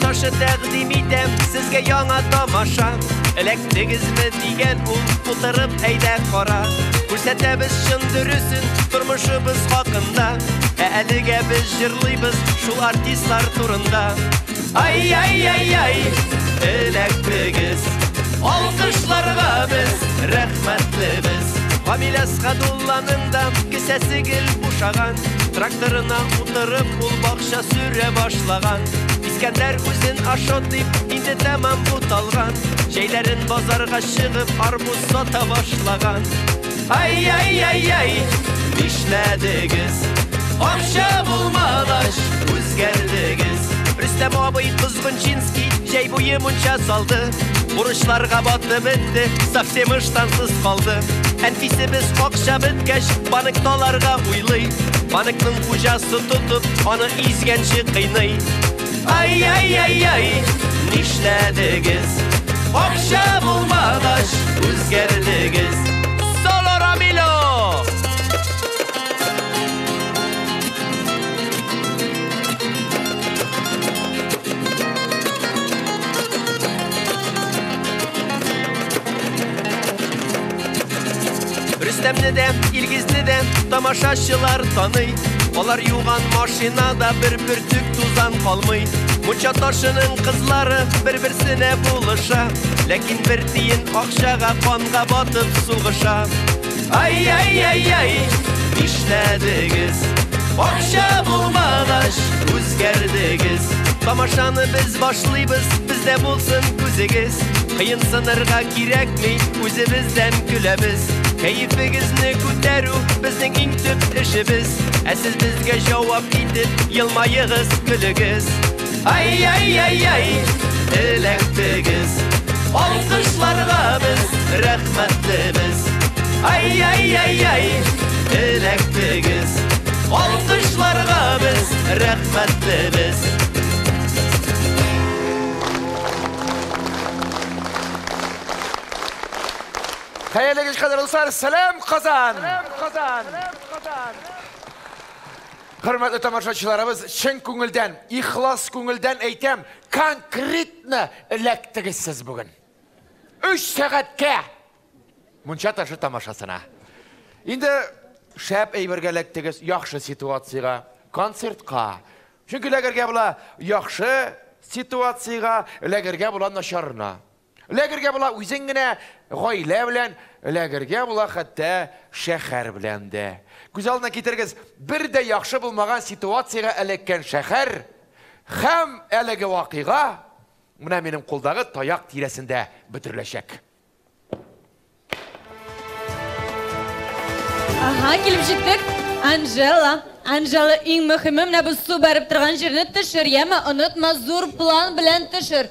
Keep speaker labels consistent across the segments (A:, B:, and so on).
A: ташы тәкъдим итәм сезгә яңа тамаша. Эләктегезме дигән ул, утырып әйдә кара. Күрсәтәбез чын дөресен тормышыбыз хакында. Ә әлегә без җырлыйбыз шул артистлар турында. Ай-яй-яй-яй, эләктегез. Алкышларга без рәхмәтлебез. Гамил Әсхәдулланың да кесәсе гел бушаган. Тракторына утырып ул бакча сөрә башлаган. Искәндәр үзен Ашот дип инде тәмам буталган. Җәйләрен базарга чыгып арбуз сата башлаган. Ай-яй-яй-яй, нишләдегез? Акча булмагач үзгәрдегез. Рөстәм абый Козгынчинский җәй буе мунча салды. Бурычларга батып бетте, совсем ыштансыз калды. Әнфисебез акча беткәч, банк таларга уйлый. Банкның хуҗасы тотып, аны изгәнче кыйный. Ай-яй-яй-яй, нишләдегез? Акча булмагач үзгәрдегез. Соло Рамило! Рөстәмне дә, Илгизне дә тамашачылар таный. Алар юган машинада бер бөртек тузан калмый. Мунча ташының кызлары бер-берсенә булыша. Ләкин бер тиен акчага канга батып сугыша. Ай-яй-яй-яй, нишләдегез? Акча булмагач үзгәрдегез. Тамашаны без башлыйбыз, бездә булсын күзегез. Кыенсынырга кирәкми, үзебездән көләбез. Кәефегезне күтәрү безнең иң төп эшебез. Ә сез безгә җавап итеп елмаегыз, көлегез. Ай-яй-яй-яй, эләктегез. Алкышларга без рәхмәтлебез. Ай-яй-яй-яй, эләктегез. Алкышларга без рәхмәтлебез.
B: Хәерле кич, кадерле дуслар! Сәлам, Казан! Сәлам, Казан! Казан! Хөрмәтле тамашачыларыбыз, чын күңелдән, ихлас күңелдән әйтәм, конкретно эләктегез сез бүген. 3 сәгатькә Мунча ташы тамашасына. Инде шәп әйбергә эләктегез, яхшы ситуациягә, концертка. Чөнки эләгергә була яхшы ситуациягә, эләгергә була начарына. Эләгергә була үзең генә, гаилә белән, эләгергә була хәтта шәһәр белән дә. Күз алдына китерегез, бер дә яхшы булмаган ситуациягә эләккән шәһәр һәм әлеге вакыйга менә минем кулдагы таяк тирәсендә бөтереләчәк.
C: Ага, килеп җиттек. Анжела, Анжела, иң мөһиме менә бу су бәреп торган җирне төшер, яме, онытма, зур план белән төшер.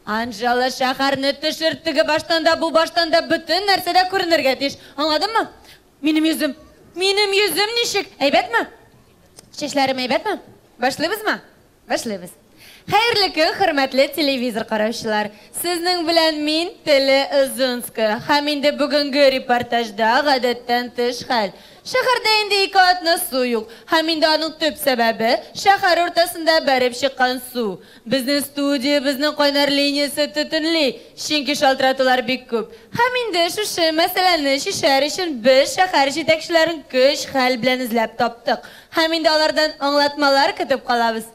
C: Анжела, шәһәрне төшер, теге баштан да, бу баштан да бөтен нәрсә дә күренергә тиеш. Аңладыңмы? Минем йөзем, минем йөзем ничек? Әйбәтме? Чәчләрем әйбәтме? Башлыйбызмы? Башлыйбыз. Хәерле көн, хөрмәтле телевизор караучылар. Сезнең белән мин, Теле Озынская. Һәм инде бүгенге репортажда гадәттән тыш хәл. Шәһәрдә инде 2 атна су юк. Һәм инде аның төп сәбәбе шәһәр уртасында бәреп чыккан су. Безнең студиябезнең кайнар линиясе төтенли, чөнки шалтыратулар бик күп. Һәм инде шушы мәсьәләне чишәр өчен без шәһәр җитәкчеләрен көч хәл белән эзләп таптык. Һәм инде алардан аңлатмалар көтеп калабыз.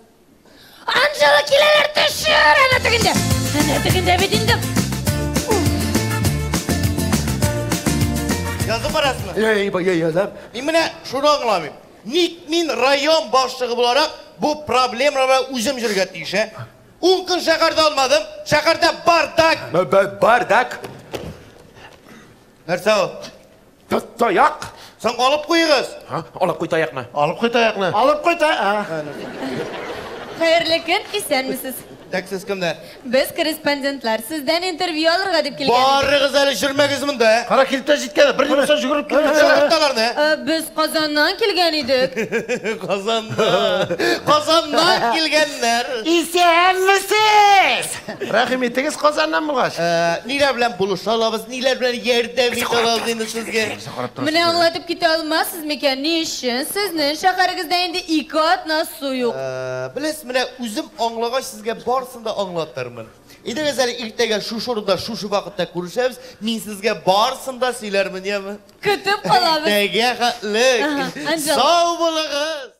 C: Анжела, киләләр, төшер! Әнә тегендә! Әнә тегендә бит инде!
D: Язып барасызмы?
B: Эй, бай, язам.
D: Мин менә шуны аңламыйм. Ник мин район башлыгы буларак бу проблемаларга үзем йөрергә тиеш, ә? 10 көн шәһәрдә алмадым. Шәһәрдә бардак.
B: Бардак.
D: Нәрсә ул?
B: Таяк.
D: Соң алып куегыз.
B: Ха? Алып куй таякны.
E: Алып куй таякны.
F: Алып куй таякны.
C: Хәерле көн, исәнмесез.
D: Так, сез кемнәр?
C: Без корреспондентлар. Сездән интервью алырга дип килгән идек.
D: Барыгыз әле йөрмәгез монда, ә?
E: Кара килеп тә җиткән, бер нәрсә йөгереп килде.
D: Чакырталарны, ә?
C: Без Казаннан килгән идек.
D: Казаннан. Казаннан килгәннәр.
F: Исәнмесез!
E: Рәхим итегез Казаннан булгач.
D: Ниләр белән булыша алабыз, ниләр белән ярдәм итә алабыз инде сезгә?
C: Менә аңлатып китә алмассыз микән, ни өчен сезнең шәһәрегездә инде 2 атна су юк?
D: Беләсез, менә үзем аңлагач сезгә бар барысын да аңлатырмын. Әйдәгез әле иртәгә шушы урында, шушы вакытта күрешәбез. Мин сезгә барысын да сөйләрмен, яме?
C: Көтеп калабыз.
D: Иртәгә хәтлек.
C: Ага, Анжела.
D: Сау булыгыз!